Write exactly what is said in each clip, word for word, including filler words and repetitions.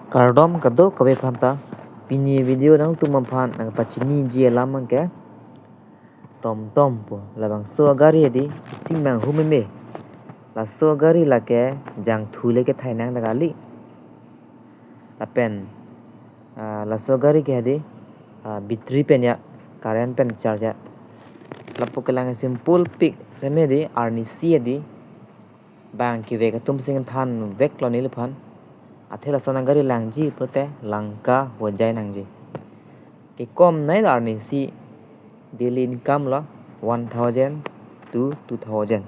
Kardom kadokave aphanta, pini video nangtum aphan nangpachiniji alam abangke TomTom pu. Labangso agari hedi isi manghumeme me. Laso agari lake jangthu le kethai nang ta kali. Lapen, ah, laso agari ke hedi, ah, battery pen ya, current pen charge ya. Lapu kelang simpulpik seme hedi, arnisi hedi bang kevek atum si thanveklo neliphan. Athe lason agari langji pulote Lanka hojai nangji. Kekomnei lo arnisi, daily income lo one thousand to two thousand.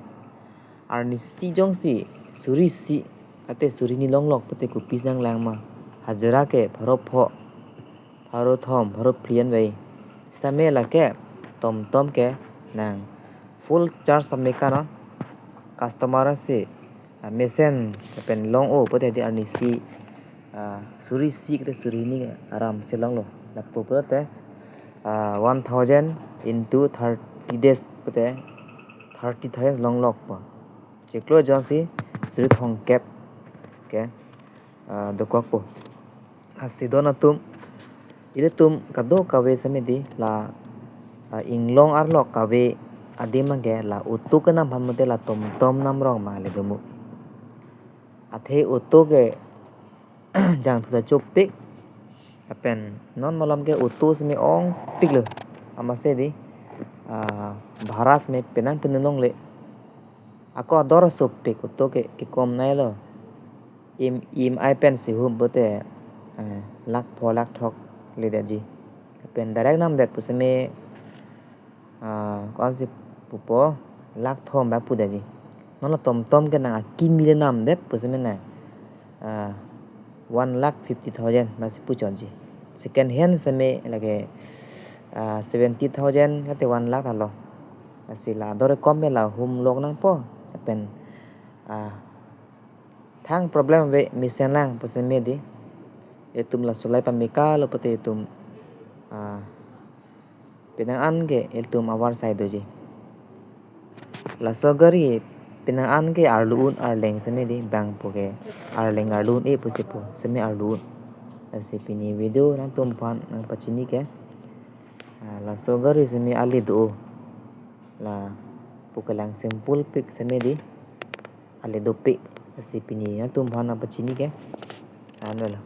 Arnisi jongsi suri isi kate suri hini longlok pulote kopisi nanglang ma? Hajira ke pharo pho, pharo thom, pharo phli an vei. Sitame lake TomTom ke nang full charge pame kano, customer si, ah, mesen pen long-o pulote hedi arnisi, ah, suri isi kate suri hini aram si longlo. Lapu pulote, ah, one thousand into thirty days pulote thirty thousand longlok pu. Chiklo jongsi suri thomkep ke, ah, dokok pu. Lasi don atum, ilitum kadokave seme hedi la, ah, inglong arlo kave adim abangke la auto kenam aphan mate la TomTom nam rong ma le domu. Athe auto ke jangthu ta chopik. Lapen non malom ke auto seme ongpiklo. Amatsi hedi, ah, bhara seme penang penung longle. Ako ador sopik auto ke, kekomnei lo. Im, EMI pensi hum pulote, eh, lakh pho lakh thok ledetji. Lapen direct namdet pu seme, ah, ko-ansi pupo, lakh thom ba pudetji. Non lo TomTom ke nang akimi le namdet pu seme nang, ah, one lakh fifty thousand basi puchotji. Second hand seme lake, ah, seventy thousand kate one lakh ta lo. Lasi la ador kom me la humlok nangpo. Lapen, ah, thang problem ave, mesen lang pu seme hedi. Itum laso alai pame kalo pulote itum, ah, penang an ke itum avarsai doji. Laso agari penang an ke arlu un arleng seme hedi, bang pu ke arleng arlu un-e pusi pu, seme arlu un. Lasi pini video nangtum aphan nangpachini ke, ah, laso agari seme ale do. Lapu kelang simpulpik seme hedi, ale dopik. Lasi pini nangtum aphan nangpachini ke, ano lo.